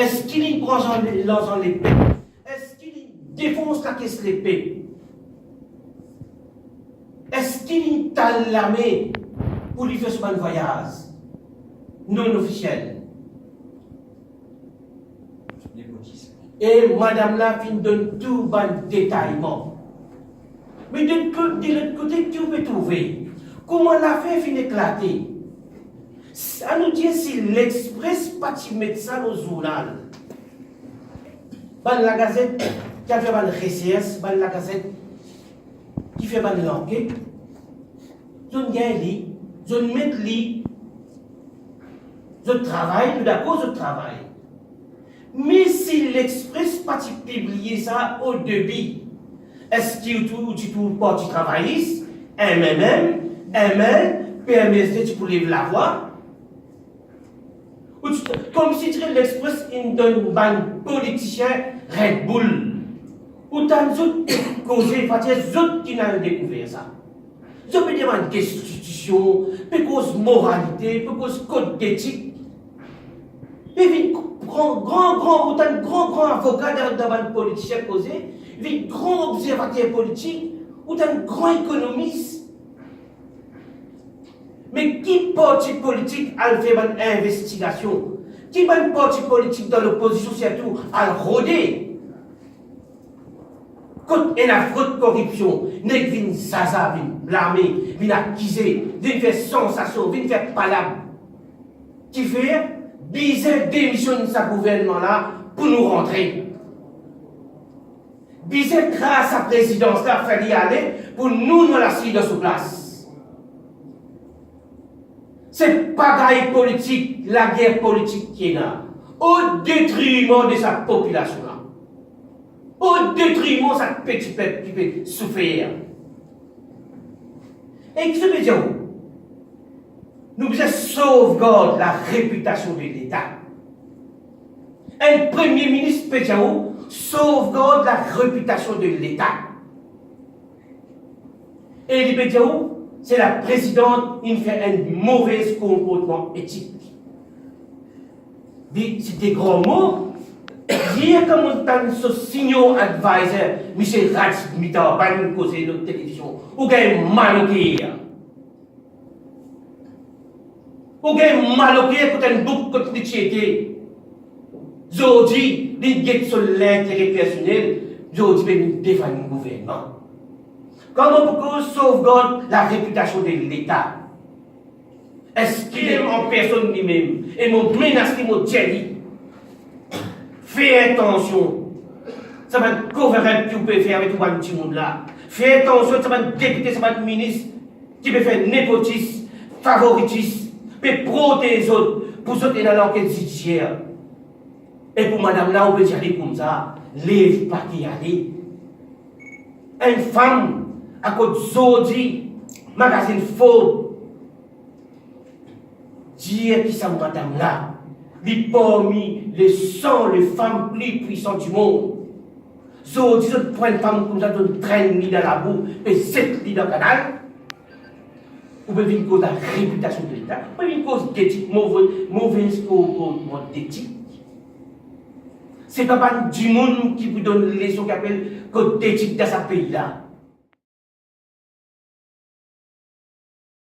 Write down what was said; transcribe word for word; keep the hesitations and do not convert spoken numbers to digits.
Eski li pran zan-, larzan lepep? Eski li defons lakes lepep? Eski li tann lame pou li fer so bann vwayaz non ofisiel? E madam la finn donn tou bann detayman. Me de lot ko-, de lot kote, ki ou pe trouve? Kouma lafer finn eklate? S-, anou dir si L'Express pa ti met sa lor zournal, bann lagazet ki al fer bann resers, bann lagazet ki fer bann lanket, zot gagn li, zot met li, zot travay, nou dakor zot travay. Me si L'Express pa ti pibliye sa o debi, eski ou tou, ou ti trouv Parti Travayis, M M M, M L, P M S D ti pou lev lavwa? Ou ti, koumsi ti L'Express inn donn bann politisien Red Bull. Ou tann zot koze, fatir zot ki'nn al dekouver sa. Zot pe demann konstitision, pe koz moralite, pe koz kod etik. Pe vinn gran, gran, gran, ou tann gran, gran avoka dan, dan bann politisien koze, vinn gran obzervater politik, ou tann gran ekonomis. Me ki parti politik al fer bann investigasion? Ki bann parti politik dan lopozision sirtou al rode? Kot ena frod, koripsion, nek vinn zaza, vinn blame, vinn akize, vinn fer sansasion, vinn fer palab. Kifer bizin demisionn sa gouvernman la pou nou rantre? Bizin kraz sa prezidans la, fer li ale pou nou, nou al asiz dan so plas. Se pagay politik, lager politik ki ena, o detriman de sa popilasion la, o detriman sa peti pep ki pe soufer. E ki sa pe dir ou? Nou bizin sovgard larepitasion de Leta. Enn premie minis pe dir ou, sovgard larepitasion de Leta. E li pe dir ou, se laprezidant inn fer enn move konportman etik. Li site gran mo, dir kouma tann so senior advisor, misie Raj Mittal, bann koze lor televizion, ou gagn mal oker. Ou gagn mal oker kot enn boug kot li ti ete. Zordi, li get so lintere personel, zordi, be li defann gouvernman. Kouma pou koz sovgard larepitasion de Leta? Eski li an personn limem, e mo menas li, mo dir li, fer atansion, sa bann cover-up ki ou pe fer avek ou bann dimoun la. Fer atansion, sa bann depite, sa bann minis ki pe fer nepotis, favoritis, pe protez zot pou zot ena lanket zidisier. E pou madam la, ou pe dir li koumsa, lev pake ale. Enn fam, akoz zordi, magazinn Forbes dir ki sa madam la, li parmi les cent les femmes plus puissantes du monde. Zordi, zot pran enn fam koumsa, zot trenn li dan labou, pe zet li dan kanal. Ou pe vinn koz larepitasion de Leta, ou pe vinn koz detik, move, move konportman detik. Se pa bann dimoun ki pou donn leson ki apel kod etik dan sa pei la.